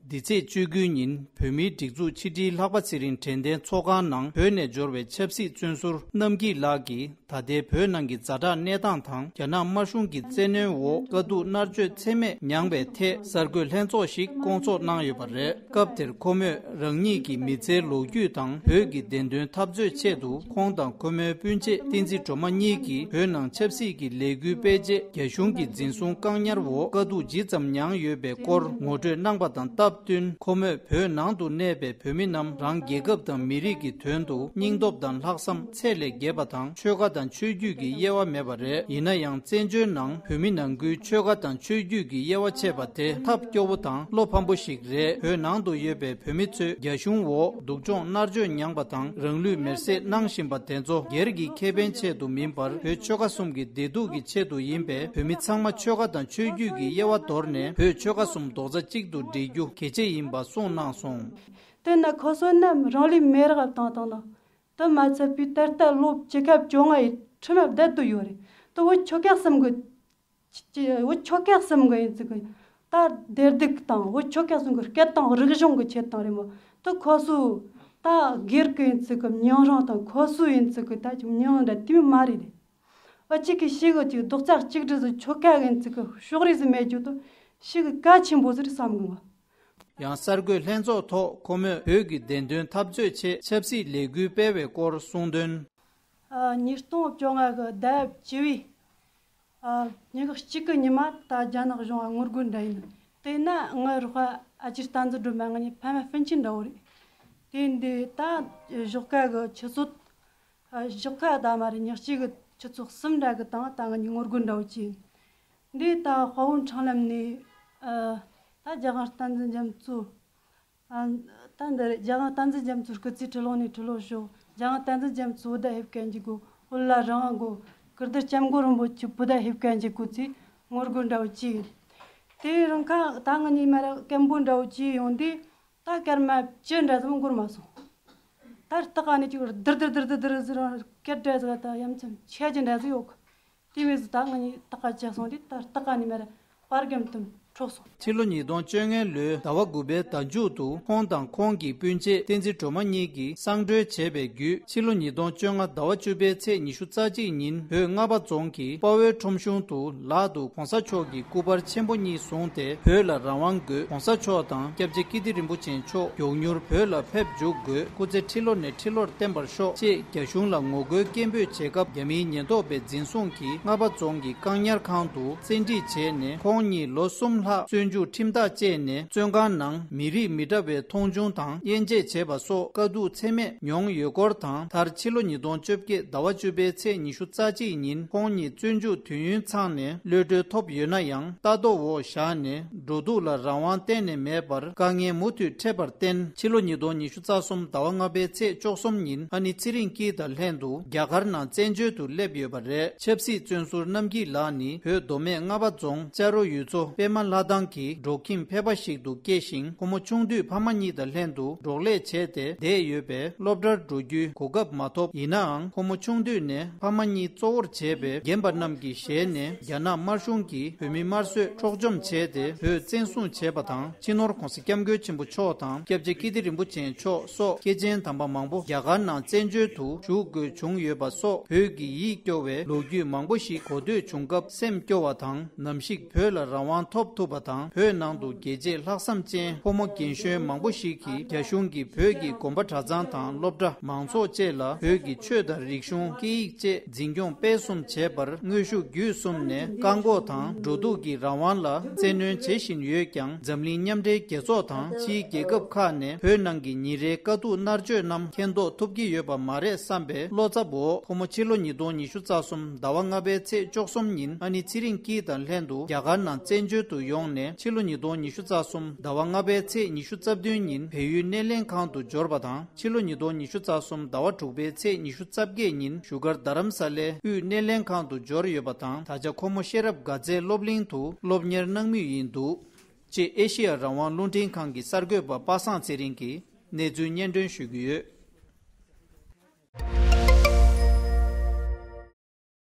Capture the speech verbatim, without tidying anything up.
འདི་ཚེས་བཅུ་དགུ་ཉིན་བོད་མིའི་སྒྲིག་འཛུགས་ཕྱི་དྲིལ་ལྷག་པ་ཚེ་རིང་དྲན་རྟེན་ཚོགས་ཁང་ནང་བོད་ནས་འབྱོར་བའི་ཆབ་སྲིད་བཙོན་ཟུར་རྣམ་སྐྱིད་ལགས་ཀྱིས། ད་ལྟའི་བོད་ནང་གི་ཛ་དྲག་གནས་སྟངས་དང་། རྒྱ་ནག་དམར་གཞུང་གི་བཙན་གནོན་འོག་དཀའ་སྡུག་མནར་གཅོད་ཚད་མེད་མྱངས་པའི་ཐད་གསར་འགོད་ལྷན་ཚོགས་ཤིག་བསྐོང་ཚོགས་གནང་ཡོད་པ་རེད། སྐབས་དེར་ཁོ་མོས་རང་ཉིད་ཀྱི་མི་ཚེའི་ལོ་རྒྱུས་དང་། བོད་ཀྱི་བདེན་དོན་འཐབ་རྩོད་ཆེད་དུ་ཁོང་དང་ཁོ་མོའི་སྤུན་མཆེད་བསྟན་འཛིན་སྒྲོལ་མ་གཉིས་ཀྱིས་བོད་ནང་ཆབ་སྲིད་ཀྱི་ལས་འགུལ་སྤེལ་རྗེས། རྒྱ་གཞུང་གི་འཛིན་བཟུང་བཀག་ཉར་འོག་དཀའ་སྡུག་ཇི་ཙམ་མྱངས་ཡོད་པའི་སྐོར་ངོ་སྤྲོད་གནང་པ་དང་སྟབས་བསྟུན། ཁོ་མོས་བོད་ནང་དུ་གནས་པའི་བོད་མི་རྣམས་རང་རྒྱལ་ཁབ་དང་མི་རིགས་ཀྱི་དོན་དུ་སྙིང་སྟོབས་དང་ལྷག་བསམ་ཚད་ལས་བརྒལ་བ་དང་། ཆོལ་ཁ་དང་ཆོས་བརྒྱུད་ཀྱི་དབྱེ་བ་མེད་པ་རེད། ཡིན་ན་ཡང་བཙན་བྱོལ་ནང་བོད་མི་ནང་ཁུལ་ཆོལ་ཁ་དང་ཆོས་བརྒྱུད་ཀྱི་དབྱེ་བ་ཕྱེ་བ་དེ་ཐབས་སྐྱོ་བོ་དང་བློ་ཕམ་པོ་ཞིག་རེད། བོད་ནང་དུ་ཡོད་པའི་བོད་མི་ཚོས་རྒྱ་གཞུང་འོག་སྡུག་སྦྱོང་མནར་གཅོད་མྱངས་པ་དང་། རང་ལུས་མེར་སྲེག་གནང་བཞིན་པ་དེ་ཚོ་སྒེར་གྱི་ཁེ་ཕན་ཆེད་དུ་མིན་པར། བོད་ཆོལ་ཁ་གསུམ་གྱི་བདེ་སྡུག་གི་ཆེད་དུ་ཡིན་པས། བོད་མི་ཚང་མ་ཆོལ་ཁ་དང་ཆོས་བརྒྱུད་ཀྱི་དབྱེ་བ་དོར་ནས། བོད་ཆོལ་ཁ་གསུམ་རྡོག་རྩ་གཅིག་ཏུ་སྒྲིལ་རྒྱུ་གལ་ཆེ་ཡིན་པ་གསུངས་གནང་སོང་། དེ་ན་ཁོ་ཚོ་རྣམས་རང་ལུས་མེ་རག་བཏང་བཏང་ན། དེ་མ་ཚད་པའི་ད་ལྟ་ལོ་བཅུ་ཁ་བཅོ་ལྔ་ཡི་ཁྲིམས་བསྡད་དུ་ཡོད་རེད། དེ་བོད་ཆོལ་ཁ་གསུམ་གྱི། ཅི་བོད་ཆོལ་ཁ་གསུམ་གྱི་ཡིན་ཚུལ་གྱི་ད་བདེ་སྡུག་དང་། བོད་ཆོལ་ཁ་གསུམ་གྱི་སྐད་དང་རིག་གཞུང་གི་ཆེད་དང་རེད་མོད། དེ་ཁོ་ཚོ་ད་སྒེར་གྱི་ཡིན་ཚུལ་གྱི་མྱིང་རང་དང་། ཁོ་ཚོ་ཡིན་ཚུལ་གྱི་ད་ཅིག་མྱིང་འདྲ་དེ་མོ་མ་རེད་དེ། ཨ་ཅིག་གི་ཞིག་གི་ཅིག་རྡོག་རྩ་གཅིག་སྒྲིལ་ཟིག་ཆོལ་ཁ་ཡིན་ཚུལ་གྱི་ཕྱོགས་རིས་ཟིག་མེད་རྒྱུ་དེ་ཞིག་གི་གལ་ཆེན་པོ་ཟིག་རེད་བསམ་གི་འོ། ཡང་གསར་འགོད་ལྷན་ཚོགས་ཐོག་ཁོ་མོས་བོད་ཀྱི་བདེན་དོན་འཐབ་རྩོད་ཆེད་ཆབ་སྲིད་ལས་འགུལ་སྤེལ་བའི་སྐོར་གསུངས་དོན། ཨ། ཉིས་སྟོང་བཅོ་ལྔ་གི་ཟླ་བཅུ་བའི། ཨ། ཉི་ཤུ་གཅིག་གི་ཉི་མ་ད་རྒྱ་ནག་གཞུང་ང་ངོ་རྒོལ་འདྲ་ཡིན། དེ་ན་ངའི་རོགས་པ་ཨ་ཅེ་བསྟན་འཛིན་སྒྲོལ་མ་ང་གཉིས་ཕ་མ་སྤུན་མཆེད་འདྲ་བོ་རེད། དེ་འདི་ད་ཞོགས་ཀ་གི་ཆུ་ཚོད། ཨ། ཞོགས་ཀ་ད་མ་རེད། ཉི་ཤུ་གཅིག་གི་ཆུ་ཚོད་གསུམ་འདྲ་གི་སྟེང་ད་ང་གཉིས་ངོ་རྒོལ་འདྲ་བོ་བྱས་ཡིན། འདི་ད་དཔའ་བོ་འཕྲང་ལམ་ནས། ཨ། ད་རྒྱ་གར་བསྟན་འཛིན་རྒྱ་མཚོ། ཨ། ད་འདི་རེད། རྒྱ་གར་བསྟན་འཛིན་རྒྱ་མཚོ་སྐུ་ཚེ་ཁྲི་ལོ་ནས་ཁྲི་ལོ་ཤོག་རྒྱ་གར་བསྟན་འཛིན་རྒྱ་མཚོ་བོད་ཟླ་ཧེབ་ཀན་གྱི་གོ། བོད་ལ་རང་དབང་དགོས། ཀིརྟི་སྐྱབས་མགོན་རིན་པོ་ཆེ་བོད་ཟླ་ཧེབ་ཀན་གྱི་གོ་ཚེ་ངོ་རྒོལ་འདྲ་བོ་བྱས་ཡོད། དེ་རིང་ཁ་ད་ང་གཉིས་མ་ར་སྐད་འབོད་འདྲ་བོ་བྱས་ཡོང་དུས། ད་སྐར་མ་བཅུ་འདྲ་ཙམ་འགོར་མ་སོང་། ད་སྟག་ནས་ཅིག་རྡིར་རྡིར་རྡིར་རྡིར་རྡིར་ཟེར་སྐད་འདྲ་ཟིག་ད་ཡ་མཚན་ཆེ་ཅིག་འདྲ་ཟིག་ཡོད་གི། དེ་བས་སུ་ད་ང་གཉིས་སྟག་ཆགས་སོང་དུས། ད་སྟག་ནས་མར་པར་རྒྱམ་དུ་འཕྲོག་སོང་། ཕྱི་ལོ་ཉིས་སྟོང་བཅོ་ལྔ་ལོའི་ཟླ་བ་དགུ་པའི་ཟླ་མཇུག་ཏུ་ཁོང་དང་ཁོང་གི་སྤུན་མཆེད་བསྟན་འཛིན་སྒྲོལ་མ་གཉིས་ཀྱིས་གསང་གྲོས་བྱས་པའི་བརྒྱུད། ཕྱི་ལོ་ཉིས་སྟོང་བཅོ་ལྔ་ཟླ་བ་བཅུ་པའི་ཚེས་ཉི་ཤུ་རྩ་གཅིག་ཉིན་བོད་རྔ་པ་རྫོང་གི་དཔའ་བོའི་ཁྲོམ་གཞུང་དུ་ལག་ཏུ་༸གོང་ས་མཆོག་གི་སྐུ་པར་ཆེན་པོ་གཉིས་བཟུང་སྟེ། བོད་ལ་རང་དབང་དགོས། ༸གོང་ས་མཆོག་དང་སྐྱབས་རྗེ་ཀིརྟི་རིན་པོ་ཆེ་མཆོག་མགྱོགས་མྱུར་བོད་ལ་ཕེབས་འཇུག་དགོས། སྐུ་ཚེ་ཁྲི་ལོ་ནས་ཁྲི་ལོར་བརྟན་པར་ཤོག་ཅེས་རྒྱ་གཞུང་ལ་ངོ་རྒོལ་སྐད་འབོད་བྱེད་སྐབས། རྒྱ་མིའི་ཉེན་རྟོག་པའི་འཛིན་བཟུང་གིས་རྔ་པ་རྫོང་གི་བཀག་ཉར་ཁང་དུ་བཙན་ཁྲིད་བྱས་ནས། ཁོང་གཉིས་ལོ་གསུམ་ལྷག་བཙོན་འཇུག་ཁྲིམས་ཐག་བཅད་ནས། བཙོན་ཁང་ནང་མི་རིགས་མི་འདྲ་བའི་མཐོང་ཆུང་དང་དབྱེ་འབྱེད་བྱས་པ་སོགས་དཀའ་སྡུག་ཚད་མེད་མྱོང་ཡོད་སྐོར་དང་། མཐར་ཕྱི་ལོ་ཉིས་སྟོང་བཅོ་བརྒྱད་ཟླ་བ་བཅུ་པའི་ཚེས་ཉི་ཤུ་རྩ་གཅིག་ཉིན་ཁོང་གཉིས་བཙོན་འཇུག་དུས་ཡུན་ཚང་ནས་གློད་གྲོལ་ཐོབ་ཡོད་ན་ཡང་། ལྟ་རྟོག་འོག་བཞག་ནས་འགྲོ་འདུག་ལ་རང་དབང་གཏན་ནས་མེད་པར་དཀའ་ངལ་མུ་མཐུད་འཕྲད་པར་བརྟེན། ཕྱི་ལོ་ཉིས་སྟོང་ཉི་ཤུ་རྩ་གསུམ་ཟླ་བ་ལྔ་པའི་ཚེས་བཅུ་གསུམ་ཉིན་ཨ་ནེ་ཚེ་རིང་སྐྱིད་དང་ལྷན་དུ་རྒྱ་གར་ནང་བཙན་བྱོལ་དུ་སླེབས་ཡོད་པ་རེད། ཆབ་སྲིད་བཙོན་ཟུར་རྣམ་སྐྱིད་ལགས་ནི་བོད་མདོ་སྨད་རྔ་པ་རྫོང་ཅ་རོ་ཡུལ་ཚོ་པད་མ་ལྷ་ཐང་གི་འབྲོག་ཁྱིམ་ཕལ་པ་ཞིག་ཏུ་སྐྱེས་ཤིང་། ཁོ་མོ་ཆུང་དུས་ཕ་མ་གཉིས་དང་ལྷན་དུ་འབྲོག་ལས་བྱས་ཏེ་བསྡད་ཡོད་པས། སློབ་གྲྭར་འགྲོ་རྒྱུའི་གོ་སྐབས་མ་ཐོབ། ཡིན་ནའང་ཁོ་མོ་ཆུང་དུས་ནས་ཕ་མ་གཉིས་གཙོ་བོར་བྱས་པའི་རྒན་པ་རྣམས་ཀྱི་ཞལ་ནས། རྒྱ་ནག་དམར་གཞུང་གིས་བོད་མི་དམར་གསོད་འཕྲོག་བཅོམ་བྱས་ཏེ་བོད་བཙན་བཟུང་བྱས་པ་དང་། སྤྱི་ནོར་༸གོང་ས་༸སྐྱབས་མགོན་ཆེན་པོ་མཆོག་དང་སྐྱབས་རྗེ་ཀིརྟི་རིན་པོ་ཆེ་མཆོག་སོགས་སྐྱེས་ཆེན་དམ་པ་མང་པོ་རྒྱ་གར་ནང་བཙན་བྱོལ་དུ་བཞུགས་དགོས་བྱུང་ཡོད་པ་སོགས། བོད་ཀྱི་ཡིད་སྐྱོ་བའི་ལོ་རྒྱུས་མང་པོ་ཞིག་གོ་ཐོས་བྱུང་སྐབས་སེམས་སྐྱོ་བ་དང་། ནམ་ཞིག་བོད་ལ་རང་དབང་ཐོབ་ཐུབ་པ་དང་། བོད་ནང་དུ་རྒྱལ་གཅེས་ལྷག་བསམ་ཅན་ཕོ་མོ་རྒན་གཞོན་མང་པོ་ཞིག་གིས་རྒྱ་གཞུང་གིས་བོད་ཀྱི་དགོན་པ་གྲྭ་ཚང་དང་སློབ་གྲྭ། མང་ཚོགས་བཅས་ལ་བོད་ཀྱི་ཆོས་དང་རིག་གཞུང་། སྐད་ཡིག་བཅས་འཛིན་སྐྱོང་སྤེལ་གསུམ་བྱས་པར་དངོས་ཤུགས་བརྒྱུད་གསུམ་ནས་བཀག་འགོག་དང་། འགྲོ་འདུག་གི་རང་དབང་ལ་བཙན་གནོན་བྱེད་བཞིན་ཡོད་ཀྱང་། འཛམ་གླིང་མཉམ་འབྲེལ་རྒྱལ་ཚོགས་དང་ཕྱིའི་རྒྱལ་ཁབ་ཁག་ནས་བོད་ནང་གི་ཉིན་རེའི་དཀའ་སྡུག་མནར་གཅོད་རྣམས་མཁྱེན་རྟོགས་ཐུབ་ཀྱི་ཡོད་པ་མ་རེད་བསམ་པའི་བློ་འཚབ་འོག་ཁོ་མོ་ཕྱི་ལོ་ཉིས་སྟོང་ཉི་ཤུ་རྩ་གསུམ་ཟླ་བ་ལྔ་པའི་ཚེས་བཅུ་གསུམ་ཉིན་ཨ་ནེ་ཚེ་རིང་སྐྱིད་དང་ལྷན་དུ་རྒྱ་གར་ནང་བཙན་བྱོལ་དུ་ཡོང་ནས། ཕྱི་ལོ་ཉིས་སྟོང་ཉི་ཤུ་རྩ་གསུམ་ཟླ་བ་ལྔ་པའི་ཚེས་ཉི་ཤུ་རྩ་བདུན་ཉིན་བལ་ཡུལ་སྣེ་ལེན་ཁང་དུ་འབྱོར་བ་དང་། ཕྱི་ལོ་ཉིས་སྟོང་ཉི་ཤུ་རྩ་གསུམ་ཟླ་བ་དྲུག་པའི་ཚེས་ཉི་ཤུ་རྩ་བརྒྱད་ཉིན་བཞུགས་སྒར་རྡ་རམ་ས་ལའི་དབུས་སྣེ་ལེན་ཁང་དུ་འབྱོར་ཡོད་པ་དང་། ད་ཆ་ཁོ་མོ་ཤེས་རབ་དགའ་ཚལ་སློབ་གླིང་དུ་སློབ་གཉེར་གནང་མུས་ཡིན་འདུག་ཅེས་ཨེ་ཤེ་ཡ་རང་དབང་རླུང་འཕྲིན་ཁང་གི་གསར་འགོད་པ་པ་སངས་ཚེ་རིང་གིས་གནས་ཚུལ་སྙན་སྒྲོན་ཞུ་གི་ཡོད།